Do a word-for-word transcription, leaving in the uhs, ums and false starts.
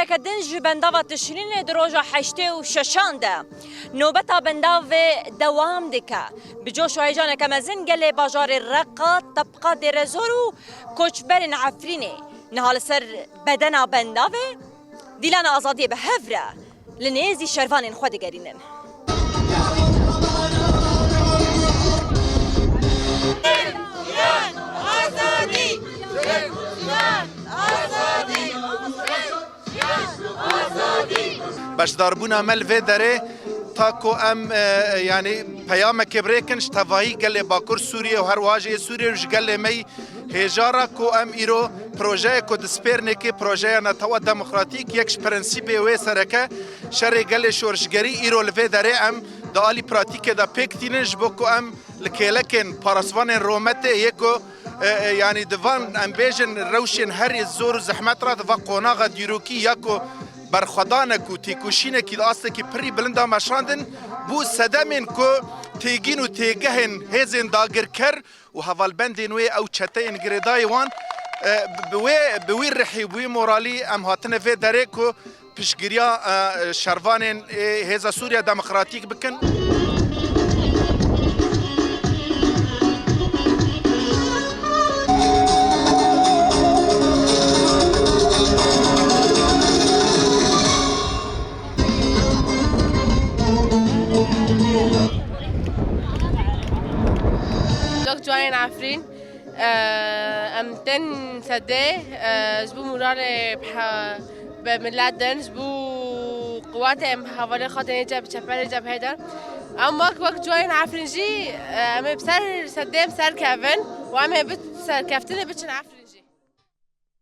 Ke din ji bendava Tişrînê di roja heştê û şeşan de nobeta bendavê dewam dike. Bi coş û heyecaneke mezin gelê bajarê Reqa, Tebqa Dêrezor û koçberên Efrînê niha li ser bedena bendavê Dîlana Azadiyê bi hev re li nêzî şervanên xwe digerînin. Beşdarbûna me li vê derê ta ku em, e, yanî peyamekê bi rê kin ji tevahî gelê Bakur Sûriyê û her wiha jî yê Sûriyê û ji gelê me yî hêja re ku em îro projeyê ku dispêrinê kê projeya netewa demokratîk yek ji prensîbê wê sereke şerê gelê şorişgerî îro li vê derê em di alî pratîkê de pêk tînin ji bo ku em li kêlekên parasvanên rometê yê ku, e, e, yanî di van em bêjin rewşên herî zor û zehmet re di va qonaxa dîrokî ya ku berxwedanek û têkoşînekî di astekî pirî bilind de meşandin bû sedemên ku têgîn û têgehên hêzên dagirker û hevalbendên wê ew çeteyên girêdayî wan, e, bi wê, bi wî rihî, bi wî moralî em hatine vê derê ku piştgiriya, e, şervanên, e, Hêza Sûriya Demokratîk bikin. Gelek ciwanên Efrîn, e, em tên sedê, e, ji bo moralê bi he-, bi milet din, ji bo quwetê em hevalê xwe tên ceb-, çeperê cebhê din. Em wek, wek ciwanên Efrîn jî, e, em ê bi ser sedê em serkevin û em ê bi serkeftinê biçin Efrîn jî.